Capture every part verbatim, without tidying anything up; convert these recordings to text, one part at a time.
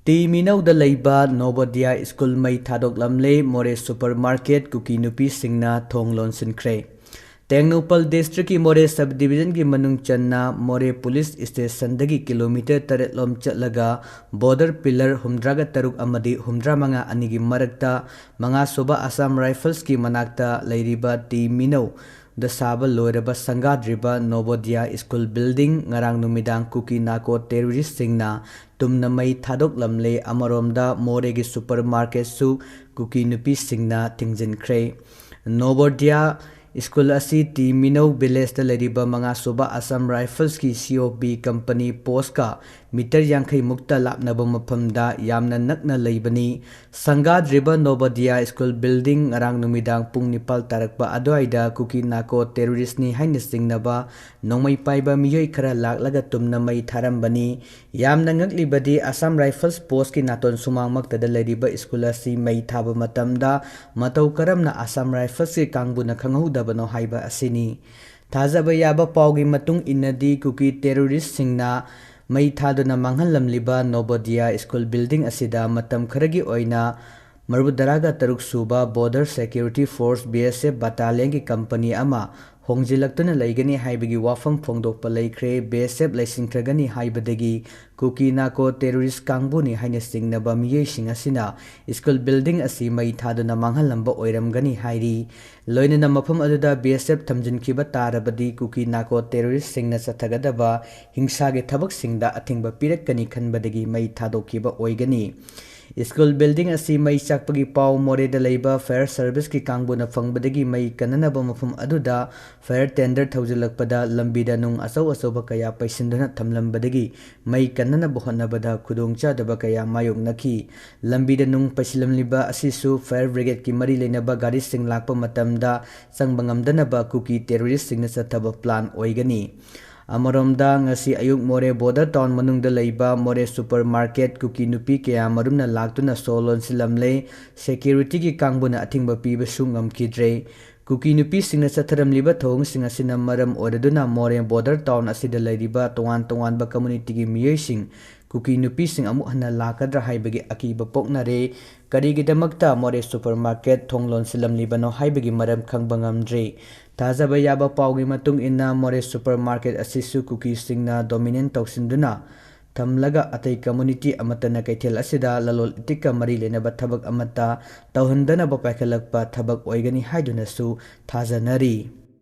T ꯃꯤꯅꯧꯗ ꯂꯩꯕ ꯅꯣꯕꯣꯗꯤꯌꯥ school ꯃꯩ ꯊꯥꯗꯣꯛꯂꯝꯂꯦ꯫ ꯃꯣꯔꯦ ꯁꯨꯄꯔ ꯃꯥꯔꯀꯦꯠ ꯀꯨꯀꯤ ꯅꯨꯄꯤꯁꯤꯡꯅ ꯊꯣꯡ ꯂꯣꯟꯁꯤꯟꯈ꯭ꯔꯦ꯫ ꯇꯦꯡꯅꯧꯄꯜ ꯗꯤꯁꯇ꯭ꯔꯤꯛꯀꯤ ꯃꯣꯔꯦ ꯁꯕ ꯗꯤꯕꯤꯖꯟꯒꯤ ꯃꯅꯨꯡ ꯆꯟꯅ ꯃꯣꯔꯦ ꯄꯨꯂꯤꯁ ꯁ꯭ꯇꯦꯁꯟꯗꯒꯤ ꯀꯤꯂꯣꯃꯤꯇꯔ ꯇꯔꯦꯠ ꯂꯣꯝ ꯆꯠꯂꯒ ꯕꯣꯔꯗꯔ ꯄꯤꯂꯔ ꯍꯨꯝꯗ꯭ꯔꯥꯒ ꯇꯔꯨꯛ ꯑꯃꯗꯤ ꯍꯨꯝꯗ꯭ꯔꯥ ꯃꯉꯥ ꯑꯅꯤꯒꯤ ꯃꯔꯛꯇ ꯃꯉꯥꯁꯨꯕ ꯑꯁꯥꯝ ꯔꯥꯏꯐꯜꯁꯀꯤ ꯃꯅꯥꯛꯇ ꯂꯩꯔꯤꯕ ꯇꯤ ꯃꯤꯅꯧꯗ ꯁꯥꯕ ꯂꯣꯏꯔꯕ ꯁꯪꯒꯥꯗ꯭ꯔꯤꯕ ꯅꯣꯕꯣꯗꯤꯌꯥ ꯁ꯭ꯀꯨꯜ ꯕꯤꯜꯗꯤꯡ ꯉꯔꯥꯡ ꯅꯨꯃꯤꯗꯥꯡ ꯀꯨꯀꯤ ꯅꯥꯀꯣ ꯇꯦꯔꯣꯔꯤꯁꯁꯤꯡꯅ ꯇꯨꯝꯅ ꯃꯩ ꯊꯥꯗꯣꯛꯂꯝꯂꯦ꯫ ꯑꯃꯔꯣꯝꯗ ꯃꯣꯔꯦꯒꯤ ꯁꯨꯄꯔ ꯃꯥꯔꯀꯦꯠꯁꯨ ꯀꯨꯀꯤ ꯅꯨꯄꯤꯁꯤꯡꯅ ꯊꯤꯡꯖꯤꯟꯈ꯭ꯔꯦ꯫ ꯅꯣꯕꯣꯗꯤꯌꯥ ꯁ꯭ꯀꯨꯜ ꯑꯁꯤ ꯇꯤ ꯃꯤꯅꯧ ꯚꯤꯂꯦꯖꯇ ꯂꯩꯔꯤꯕ ꯃꯉꯥꯁꯨꯕ ꯑꯁꯥꯝ ꯔꯥꯏꯐꯜꯁꯀꯤ ꯁꯤ ꯑꯣ ꯕꯤ ꯀꯝꯄꯅꯤ ꯄꯣꯁꯀ ꯃꯤꯇꯔ ꯌꯥꯡꯈꯩ ꯃꯨꯛꯇ ꯂꯥꯞꯅꯕ ꯃꯐꯝꯗ ꯌꯥꯝꯅ ꯅꯛꯅ ꯂꯩꯕꯅꯤ꯫ ꯁꯪꯒꯥꯗ꯭ꯔꯤꯕ ꯅꯣꯕꯣꯗꯤꯌꯥ ꯁ꯭ꯀꯨꯜ ꯕꯤꯜꯗꯤꯡ ꯉꯔꯥꯡ ꯅꯨꯃꯤꯗꯥꯡ ꯄꯨꯡ ꯅꯤꯄꯥꯜ ꯇꯥꯔꯛꯄ ꯑꯗꯨꯋꯥꯏꯗ ꯀꯨꯀꯤ ꯅꯥꯀꯣ ꯇꯦꯔꯣꯔꯤꯁꯅꯤ ꯍꯥꯏꯅ ꯆꯤꯡꯅꯕ ꯅꯣꯡꯃꯩ ꯄꯥꯏꯕ ꯃꯤꯑꯣꯏ ꯈꯔ ꯂꯥꯛꯂꯒ ꯇꯨꯝꯅ ꯃꯩ ꯊꯥꯔꯝꯕꯅꯤ꯫ ꯌꯥꯝꯅ ꯉꯛꯂꯤꯕꯗꯤ ꯑꯁꯥꯝ ꯔꯥꯏꯐꯜꯁ ꯄꯣꯁꯀꯤ ꯅꯥꯇꯣꯟ ꯁꯨꯃꯥꯡꯃꯛꯇꯗ ꯂꯩꯔꯤꯕ ꯁ꯭ꯀꯨꯜ ꯑꯁꯤ ꯃꯩ ꯊꯥꯕ ꯃꯇꯝꯗ ꯃꯇꯧ ꯀꯔꯝꯅ ꯑꯁꯥꯝ ꯔꯥꯏꯐꯜꯁꯀꯤ ꯀꯥꯡꯕꯨꯅ ꯈꯪꯍꯧꯗꯕꯅꯣ ꯍꯥꯏꯕ ꯑꯁꯤꯅꯤ꯫ ꯊꯥꯖꯕ ꯌꯥꯕ ꯄꯥꯎꯒꯤ ꯃꯇꯨꯡ ꯏꯟꯅꯗꯤ ꯀꯨꯀꯤ ꯇꯦꯔꯣꯔꯤꯁꯁꯤꯡꯅ ꯃꯩ ꯊꯥꯗꯨꯅ ꯃꯥꯡꯍꯜꯂꯝꯂꯤꯕ ꯅꯣꯕꯣꯗꯤꯌꯥ ꯁ꯭ꯀꯨꯜ ꯕꯤꯜꯗꯤꯡ ꯑꯁꯤꯗ ꯃꯇꯝ ꯈꯔꯒꯤ ꯑꯣꯏꯅ ꯃꯔꯐꯨꯇꯔꯥꯒ ꯇꯔꯨꯛ ꯁꯨꯕ ꯕꯣꯔꯗꯔ ꯁꯦꯀ꯭ꯌꯨꯔꯤꯇꯤ ꯐꯣꯔꯁ, ꯕꯤ ꯑꯦꯁ ꯑꯦꯐ, ꯕꯇꯥꯂꯤꯌꯟꯒꯤ ꯀꯝꯄꯅꯤ ꯑꯃ ꯍꯣꯡꯖꯤꯜꯂꯛꯇꯨꯅ ꯂꯩꯒꯅꯤ ꯍꯥꯏꯕꯒꯤ ꯋꯥꯐꯝ ꯐꯣꯡꯗꯣꯛꯄ ꯂꯩꯈ꯭ꯔꯦ꯫ ꯕꯤ ꯑꯦꯁ ꯑꯦꯐ ꯂꯩꯁꯤꯟꯈ꯭ꯔꯒꯅꯤ ꯍꯥꯏꯕꯗꯒꯤ ꯀꯨꯀꯤ ꯅꯥꯀꯣ ꯇꯦꯔꯣꯔꯤꯁ ꯀꯥꯡꯕꯨꯅꯤ ꯍꯥꯏꯅ ꯆꯤꯡꯅꯕ ꯃꯤꯑꯣꯏꯁꯤꯡ ꯑꯁꯤꯅ ꯁ꯭ꯀꯨꯜ ꯕꯤꯜꯗꯤꯡ ꯑꯁꯤ ꯃꯩ ꯊꯥꯗꯨꯅ ꯃꯥꯡꯍꯜꯂꯝꯕ ꯑꯣꯏꯔꯝꯒꯅꯤ ꯍꯥꯏꯔꯤ꯫ ꯂꯣꯏꯅꯅ ꯃꯐꯝ ꯑꯗꯨꯗ ꯕꯤ ꯑꯦꯁ ꯑꯦꯐ ꯊꯝꯖꯤꯟꯈꯤꯕ ꯇꯥꯔꯕꯗꯤ ꯀꯨꯀꯤ ꯅꯥꯀꯣ ꯇꯦꯔꯣꯔꯤꯁꯁꯤꯡꯅ ꯆꯠꯊꯒꯗꯕ ꯍꯤꯡꯁꯥꯒꯤ ꯊꯕꯛꯁꯤꯡꯗ ꯑꯊꯤꯡꯕ ꯄꯤꯔꯛꯀꯅꯤ ꯈꯟꯕꯗꯒꯤ ꯃꯩ ꯊꯥꯗꯣꯛꯈꯤꯕ ꯑꯣꯏꯒꯅꯤ꯫ ꯁ꯭ꯀꯨꯜ ꯕꯤꯜꯗꯤꯡ ꯑꯁꯤ ꯃꯩ ꯆꯥꯛꯄꯒꯤ ꯄꯥꯎ ꯃꯣꯔꯦꯗ ꯂꯩꯕ ꯐꯥꯌꯔ ꯁꯔꯚꯤꯁꯀꯤ ꯀꯥꯡꯕꯨꯅ ꯐꯪꯕꯗꯒꯤ ꯃꯩ ꯀꯟꯅꯅꯕ ꯃꯐꯝ ꯑꯗꯨꯗ ꯐꯥꯌꯔ ꯇꯦꯟꯗꯔ ꯊꯧꯖꯤꯜꯂꯛꯄꯗ ꯂꯝꯕꯤꯗ ꯅꯨꯡ ꯑꯆꯧ ꯑꯆꯧꯕ ꯀꯌꯥ ꯄꯩꯁꯤꯟꯗꯨꯅ ꯊꯝꯂꯝꯕꯗꯒꯤ ꯃꯩ ꯀꯟꯅꯅꯕ ꯍꯣꯠꯅꯕꯗ ꯈꯨꯗꯣꯡꯆꯥꯗꯕ ꯀꯌꯥ ꯃꯥꯌꯣꯛꯅꯈꯤ꯫ ꯂꯝꯕꯤꯗ ꯅꯨꯡ ꯄꯩꯁꯤꯜꯂꯝꯂꯤꯕ ꯑꯁꯤꯁꯨ ꯐꯥꯌꯔ ꯕ꯭ꯔꯤꯒꯦꯗꯀꯤ ꯃꯔꯤ ꯂꯩꯅꯕ ꯒꯥꯔꯤꯁꯤꯡ ꯂꯥꯛꯄ ꯃꯇꯝꯗ ꯆꯪꯕ ꯉꯝꯗꯅꯕ ꯀꯨꯀꯤ ꯇꯦꯔꯣꯔꯤꯁꯁꯤꯡꯅ ꯆꯠꯊꯕ ꯄ꯭ꯂꯥꯟ ꯑꯣꯏꯒꯅꯤ꯫ ꯑꯃꯔꯣꯝꯗ, ꯉꯁꯤ ꯑꯌꯨꯛ ꯃꯣꯔꯦ ꯕꯣꯔꯗꯔ ꯇꯥꯎꯟ ꯃꯅꯨꯡꯗ ꯂꯩꯕ ꯃꯣꯔꯦ ꯁꯨꯄꯔ ꯃꯥꯔꯀꯦꯠ ꯀꯨꯀꯤ ꯅꯨꯄꯤ ꯀꯌꯥ ꯃꯔꯨꯝꯅ ꯂꯥꯛꯇꯨꯅ ꯁꯣ ꯂꯣꯟꯁꯤꯜꯂꯝꯂꯦ꯫ ꯁꯦꯀ꯭ꯌꯨꯔꯤꯇꯤꯒꯤ ꯀꯥꯡꯕꯨꯅ ꯑꯊꯤꯡꯕ ꯄꯤꯕꯁꯨ ꯉꯝꯈꯤꯗ꯭ꯔꯦ꯫ ꯀꯨꯀꯤ ꯅꯨꯄꯤꯁꯤꯡꯅ ꯆꯠꯊꯔꯝꯂꯤꯕ ꯊꯧꯑꯣꯡꯁꯤꯡ ꯑꯁꯤꯅ ꯃꯔꯝ ꯑꯣꯏꯔꯗꯨꯅ ꯃꯣꯔꯦ ꯕꯣꯔꯗꯔ ꯇꯥꯎꯟ ꯑꯁꯤꯗ ꯂꯩꯔꯤꯕ ꯇꯣꯉꯥꯟ ꯇꯣꯉꯥꯟꯕ ꯀꯝꯃꯨꯅꯤꯇꯤꯒꯤ ꯃꯤꯑꯣꯏꯁꯤꯡ ꯀꯨꯀꯤ ꯅꯨꯄꯤꯁꯤꯡ ꯑꯃꯨꯛ ꯍꯟꯅ ꯂꯥꯛꯀꯗ꯭ꯔꯥ ꯍꯥꯏꯕꯒꯤ ꯑꯀꯤꯕ ꯄꯣꯛꯅꯔꯦ꯫ ꯀꯔꯤꯒꯤꯗꯃꯛꯇ ꯃꯣꯔꯦ ꯁꯨꯄꯔ ꯃꯥꯔꯀꯦꯠ ꯊꯣꯡ ꯂꯣꯟꯁꯤꯜꯂꯝꯂꯤꯕꯅꯣ ꯍꯥꯏꯕꯒꯤ ꯃꯔꯝ ꯈꯪꯕ ꯉꯝꯗ꯭ꯔꯤ꯫ ꯊꯥꯖꯕ ꯌꯥꯕ ꯄꯥꯎꯒꯤ ꯃꯇꯨꯡ ꯏꯟꯅ, ꯃꯣꯔꯦ ꯁꯨꯄꯔ ꯃꯥꯔꯀꯦꯠ ꯑꯁꯤꯁꯨ ꯀꯨꯀꯤꯁꯤꯡꯅ ꯗꯣꯃꯤꯅꯦꯟ ꯇꯧꯁꯤꯟꯗꯨꯅ ꯊꯝꯂꯒ, ꯑꯇꯩ ꯀꯝꯃꯨꯅꯤꯇꯤ ꯑꯃꯠꯇꯅ ꯀꯩꯊꯦꯜ ꯑꯁꯤꯗ ꯂꯂꯣꯟ ꯏꯇꯤꯛꯀ ꯃꯔꯤ ꯂꯩꯅꯕ ꯊꯕꯛ ꯑꯃꯠꯇ ꯇꯧꯍꯟꯗꯅꯕ ꯄꯥꯏꯈꯠꯂꯛꯄ ꯊꯕꯛ ꯑꯣꯏꯒꯅꯤ ꯍꯥꯏꯗꯨꯅꯁꯨ ꯊꯥꯖꯅꯔꯤ꯫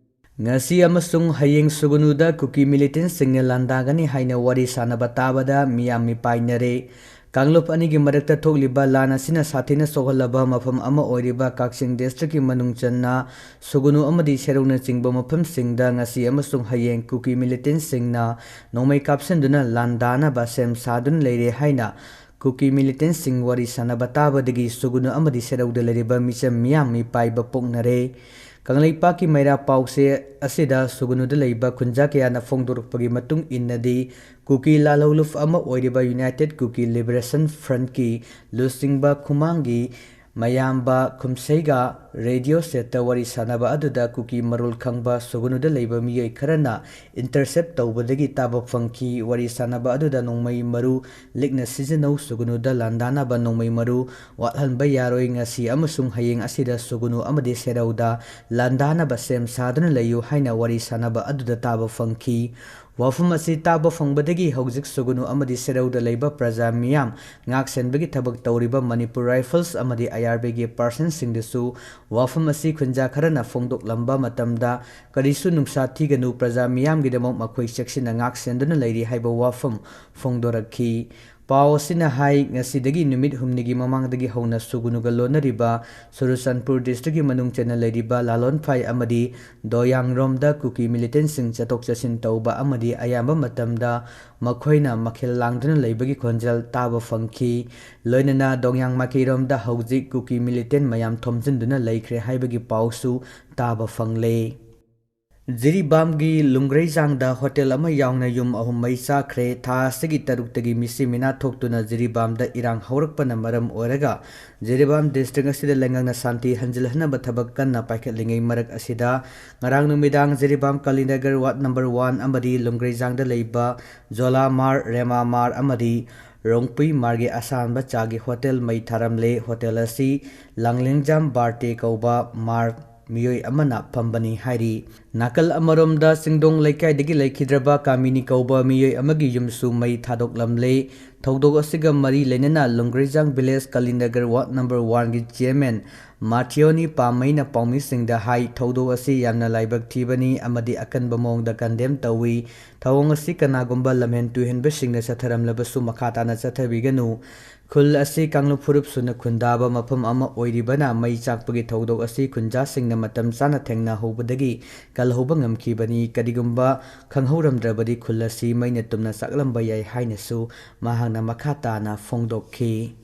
ꯉꯁꯤ ꯑꯃꯁꯨꯡ ꯍꯌꯦꯡ ꯁꯨꯒꯅꯨꯗ ꯀꯨꯀꯤ ꯃꯤꯂꯤꯇꯦꯟꯁꯤꯡꯅ ꯂꯥꯟꯗꯥꯒꯅꯤ ꯍꯥꯏꯅ ꯋꯥꯔꯤ ꯁꯥꯟꯅꯕ ꯇꯥꯕꯗ ꯃꯤꯌꯥꯝ ꯃꯤꯄꯥꯏꯅꯔꯦ꯫ ꯀꯥꯡꯂꯨꯞ ꯑꯅꯤꯒꯤ ꯃꯔꯛꯇ ꯊꯣꯛꯂꯤꯕ ꯂꯥꯟ ꯑꯁꯤꯅ ꯁꯥꯊꯤꯅ ꯁꯣꯛꯍꯜꯂꯕ ꯃꯐꯝ ꯑꯃ ꯑꯣꯏꯔꯤꯕ ꯀꯛꯆꯤꯡ ꯗꯤꯁꯇ꯭ꯔꯤꯛꯀꯤ ꯃꯅꯨꯡ ꯆꯟꯅ ꯁꯨꯒꯅꯨ ꯑꯃꯗꯤ ꯁꯦꯔꯧꯅꯆꯤꯡꯕ ꯃꯐꯝꯁꯤꯡꯗ ꯉꯁꯤ ꯑꯃꯁꯨꯡ ꯍꯌꯦꯡ ꯀꯨꯀꯤ ꯃꯤꯂꯤꯇꯦꯟꯁꯤꯡꯅ ꯅꯣꯡꯃꯩ ꯀꯥꯞꯁꯤꯟꯗꯨꯅ ꯂꯥꯟꯗꯥꯅꯕ ꯁꯦꯝ ꯁꯥꯗꯨꯅ ꯂꯩꯔꯦ ꯍꯥꯏꯅ ꯀꯨꯀꯤ ꯃꯤꯂꯤꯇꯦꯟꯁꯤꯡ ꯋꯥꯔꯤ ꯁꯥꯟꯅꯕ ꯇꯥꯕꯗꯒꯤ ꯁꯨꯒꯅꯨ ꯑꯃꯗꯤ ꯁꯦꯔꯧꯗ ꯂꯩꯔꯤꯕ ꯃꯤꯆꯝ ꯃꯤꯌꯥꯝ ꯃꯤꯄꯥꯏꯕ ꯄꯣꯛꯅꯔꯦ꯫ ꯀꯪꯂꯩꯄꯥꯛꯀꯤ ꯃꯩꯔꯥ ꯄꯥꯎꯆꯦ ꯑꯁꯤꯗ ꯁꯨꯒꯅꯨꯗ ꯂꯩꯕ ꯈꯨꯟꯖꯥ ꯀꯌꯥꯅ ꯐꯣꯡꯗꯣꯔꯛꯄꯒꯤ ꯃꯇꯨꯡ ꯏꯟꯅꯗꯤ, ꯀꯨꯀꯤ ꯂꯥꯜꯍꯧꯂꯨꯞ ꯑꯃ ꯑꯣꯏꯔꯤꯕ ꯌꯨꯅꯥꯏꯇꯦꯠ ꯀꯨꯀꯤ ꯂꯤꯕꯔꯦꯁꯟ ꯐ꯭ꯔꯟꯠꯀꯤ ꯂꯨꯆꯤꯡꯕ ꯈꯨꯃꯥꯡꯒꯤ ꯃꯌꯥꯝꯕ ꯈꯨꯝꯁꯩꯒ ꯔꯦꯗꯤꯑꯣ ꯁꯦꯠꯇ ꯋꯥꯔꯤ ꯁꯥꯟꯅꯕ ꯑꯗꯨꯗ ꯀꯨꯀꯤ ꯃꯔꯣꯜ ꯈꯪꯕ ꯁꯨꯒꯅꯨꯗ ꯂꯩꯕ ꯃꯤꯑꯣꯏ ꯈꯔꯅ ꯏꯟꯇꯔꯁꯦꯞ ꯇꯧꯕꯗꯒꯤ ꯇꯥꯕ ꯐꯪꯈꯤ꯫ ꯋꯥꯔꯤ ꯁꯥꯟꯅꯕ ꯑꯗꯨꯗ ꯅꯣꯡꯃꯩ ꯃꯔꯨ ꯂꯤꯛꯅ ꯁꯤꯖꯤꯟꯅꯧ, ꯁꯨꯒꯅꯨꯗ ꯂꯥꯟꯗꯥꯅꯕ ꯅꯣꯡꯃꯩ ꯃꯔꯨ ꯋꯥꯠꯍꯟꯕ ꯌꯥꯔꯣꯏ꯫ ꯉꯁꯤ ꯑꯃꯁꯨꯡ ꯍꯌꯦꯡ ꯑꯁꯤꯗ ꯁꯨꯒꯅꯨ ꯑꯃꯗꯤ ꯁꯦꯔꯧꯗ ꯂꯥꯟꯗꯥꯅꯕ ꯁꯦꯝ ꯁꯥꯗꯨꯅ ꯂꯩꯌꯨ ꯍꯥꯏꯅ ꯋꯥꯔꯤ ꯁꯥꯟꯅꯕ ꯑꯗꯨꯗ ꯇꯥꯕ ꯐꯪꯈꯤ꯫ ꯋꯥꯐꯝ ꯑꯁꯤ ꯇꯥꯕ ꯐꯪꯕꯗꯒꯤ ꯍꯧꯖꯤꯛ ꯁꯨꯒꯅꯨ ꯑꯃꯗꯤ ꯁꯦꯔꯧꯗ ꯂꯩꯕ ꯄ꯭ꯔꯖꯥ ꯃꯤꯌꯥꯝ ꯉꯥꯛ ꯁꯦꯟꯕꯒꯤ ꯊꯕꯛ ꯇꯧꯔꯤꯕ ꯃꯅꯤꯄꯨꯔ ꯔꯥꯏꯐꯜꯁ ꯑꯃꯗꯤ ꯑꯥꯏ ꯑꯥꯔ ꯕꯤꯒꯤ ꯄꯥꯔꯁꯟꯁꯤꯡꯗꯁꯨ ꯋꯥꯐꯝ ꯑꯁꯤ ꯈꯨꯟꯖꯥ ꯈꯔꯅ ꯐꯣꯡꯗꯣꯛꯂꯝꯕ ꯃꯇꯝꯗ, ꯀꯔꯤꯁꯨ ꯅꯨꯡꯁꯥ ꯊꯤꯒꯅꯨ, ꯄ꯭ꯔꯖꯥ ꯃꯤꯌꯥꯝꯒꯤꯗꯃꯛ ꯃꯈꯣꯏ ꯆꯦꯛꯁꯤꯟꯅ ꯉꯥꯛ ꯁꯦꯟꯗꯨꯅ ꯂꯩꯔꯤ ꯍꯥꯏꯕ ꯋꯥꯐꯝ ꯐꯣꯡꯗꯣꯔꯛꯈꯤ꯫ ꯄꯥꯎ ꯑꯁꯤꯅ ꯍꯥꯏ, ꯉꯁꯤꯗꯒꯤ ꯅꯨꯃꯤꯠ ꯍꯨꯝꯅꯤꯒꯤ ꯃꯃꯥꯡꯗꯒꯤ ꯍꯧꯅ ꯁꯨꯒꯅꯨꯒ ꯂꯣꯟꯅꯔꯤꯕ ꯆꯨꯔꯆꯥꯟꯄꯨꯔ ꯗꯤꯁꯇ꯭ꯔꯤꯛꯀꯤ ꯃꯅꯨꯡ ꯆꯟꯅ ꯂꯩꯔꯤꯕ ꯂꯥꯂꯣꯟꯐꯥꯏ ꯑꯃꯗꯤ ꯗꯣꯌꯥꯡꯔꯣꯝꯗ ꯀꯨꯀꯤ ꯃꯤꯂꯤꯇꯦꯟꯁꯤꯡ ꯆꯠꯊꯣꯛ ꯆꯠꯁꯤꯟ ꯇꯧꯕ ꯑꯃꯗꯤ ꯑꯌꯥꯝꯕ ꯃꯇꯝꯗ ꯃꯈꯣꯏꯅ ꯃꯈꯦꯜ ꯂꯥꯡꯗꯨꯅ ꯂꯩꯕꯒꯤ ꯈꯣꯟꯖꯦꯜ ꯇꯥꯕ ꯐꯪꯈꯤ꯫ ꯂꯣꯏꯅꯅ ꯗꯣꯡꯌꯥꯡ ꯃꯥꯏꯀꯩꯔꯣꯝꯗ ꯍꯧꯖꯤꯛ ꯀꯨꯀꯤ ꯃꯤꯂꯤꯇꯦꯟ ꯃꯌꯥꯝ ꯊꯣꯝꯖꯤꯟꯗꯨꯅ ꯂꯩꯈ꯭ꯔꯦ ꯍꯥꯏꯕꯒꯤ ꯄꯥꯎꯁꯨ ꯇꯥꯕ ꯐꯪꯂꯦ꯫ ꯖꯤꯔꯤꯕꯥꯝꯒꯤ ꯂꯨꯡꯒ꯭ꯔꯩꯖꯥꯡꯗ ꯍꯣꯇꯦꯜ ꯑꯃ ꯌꯥꯎꯅ ꯌꯨꯝ ꯑꯍꯨꯝ ꯃꯩ ꯆꯥꯛꯈ꯭ꯔꯦ꯫ ꯊꯥ ꯑꯁꯤꯒꯤ ꯇꯔꯨꯛꯇꯒꯤ ꯃꯤꯁꯤ ꯃꯤꯅꯥ ꯊꯣꯛꯇꯨꯅ ꯖꯤꯔꯤꯕꯥꯝꯗ ꯏꯔꯥꯡ ꯍꯧꯔꯛꯄꯅ ꯃꯔꯝ ꯑꯣꯏꯔꯒ ꯖꯤꯔꯤꯕꯥꯝ ꯗꯤꯁꯇ꯭ꯔꯤꯛ ꯑꯁꯤꯗ ꯂꯩꯉꯥꯛꯅ ꯁꯥꯟꯇꯤ ꯍꯟꯖꯤꯜꯍꯟꯅꯕ ꯊꯕꯛ ꯀꯟꯅ ꯄꯥꯏꯈꯠꯂꯤꯉꯩ ꯃꯔꯛ ꯑꯁꯤꯗ ꯉꯔꯥꯡ ꯅꯨꯃꯤꯗꯥꯡ ꯖꯤꯔꯤꯕꯥꯝ ꯀꯥꯂꯤꯅꯒꯔ ꯋꯥꯔꯗ ꯅꯝꯕꯔ ꯋꯥꯟ ꯑꯃꯗꯤ ꯂꯨꯡꯒ꯭ꯔꯩꯖꯥꯡꯗ ꯂꯩꯕ ꯖꯣꯂꯥ ꯃꯥꯔ, ꯔꯦꯃꯥ ꯃꯥꯔ ꯑꯃꯗꯤ ꯔꯣꯡꯄꯨꯏ ꯃꯥꯔꯒꯤ ꯑꯁꯥꯟꯕ ꯆꯥꯒꯤ ꯍꯣꯇꯦꯜ ꯃꯩ ꯊꯥꯔꯝꯂꯦ꯫ ꯍꯣꯇꯦꯜ ꯑꯁꯤ ꯂꯥꯡꯂꯦꯡꯖꯥꯝ ꯕꯥꯔꯇꯦ ꯀꯧꯕ ꯃꯥꯔ ꯃꯤꯑꯣꯏ ꯑꯃꯅ ꯐꯝꯕꯅꯤ ꯍꯥꯏꯔꯤ꯫ ꯅꯥꯀꯜ ꯑꯃꯔꯣꯝꯗ ꯆꯤꯡꯗꯣꯡ ꯂꯩꯀꯥꯏꯗꯒꯤ ꯂꯩꯈꯤꯗ꯭ꯔꯕ ꯀꯥꯃꯤꯅꯤ ꯀꯧꯕ ꯃꯤꯑꯣꯏ ꯑꯃꯒꯤ ꯌꯨꯝꯁꯨ ꯃꯩ ꯊꯥꯗꯣꯛꯂꯝꯂꯦ꯫ ꯊꯧꯗꯣꯛ ꯑꯁꯤꯒ ꯃꯔꯤ ꯂꯩꯅꯅ ꯂꯨꯡꯒ꯭ꯔꯩꯖꯥꯡ ꯚꯤꯂꯦꯖ ꯀꯥꯂꯤꯅꯒꯔ ꯋꯥꯔꯗ ꯅꯝꯕꯔ ꯋꯥꯟꯒꯤ ꯆꯤꯌꯔꯃꯦꯟ ꯃꯥꯊꯤꯌꯣꯅꯤ ꯄꯥꯝꯃꯩꯅ ꯄꯥꯎꯃꯤꯁꯤꯡꯗ ꯍꯥꯏ, ꯊꯧꯗꯣꯛ ꯑꯁꯤ ꯌꯥꯝꯅ ꯂꯥꯏꯕꯛ ꯊꯤꯕꯅꯤ ꯑꯃꯗꯤ ꯑꯀꯟꯕ ꯃꯑꯣꯡꯗ ꯀꯟꯗꯦꯝ ꯇꯧꯏ꯫ ꯊꯧꯑꯣꯡ ꯑꯁꯤ ꯀꯅꯥꯒꯨꯝꯕ ꯂꯝꯍꯦꯟ ꯇꯨꯍꯦꯟꯕꯁꯤꯡꯅ ꯆꯠꯊꯔꯝꯂꯕꯁꯨ ꯃꯈꯥ ꯇꯥꯅ ꯆꯠꯊꯕꯤꯒꯅꯨ꯫ ꯈꯨꯜ ꯑꯁꯤ ꯀꯥꯡꯂꯨꯞ ꯐꯨꯔꯨꯞ ꯁꯨꯅ ꯈꯨꯟꯗꯥꯕ ꯃꯐꯝ ꯑꯃ ꯑꯣꯏꯔꯤꯕꯅ ꯃꯩ ꯆꯥꯛꯄꯒꯤ ꯊꯧꯗꯣꯛ ꯑꯁꯤ ꯈꯨꯟꯖꯥꯁꯤꯡꯅ ꯃꯇꯝ ꯆꯥꯅ ꯊꯦꯡꯅꯍꯧꯕꯗꯒꯤ ꯀꯜꯍꯧꯕ ꯉꯝꯈꯤꯕꯅꯤ꯫ ꯀꯔꯤꯒꯨꯝꯕ ꯈꯪꯍꯧꯔꯝꯗ꯭ꯔꯕꯗꯤ ꯈꯨꯜ ꯑꯁꯤ ꯃꯩꯅ ꯇꯨꯝꯅ ꯆꯥꯛꯂꯝꯕ ꯌꯥꯏ ꯍꯥꯏꯅꯁꯨ ꯃꯍꯥꯛꯅ ꯃꯈꯥ ꯇꯥꯅ ꯐꯣꯡꯗꯣꯛꯈꯤ꯫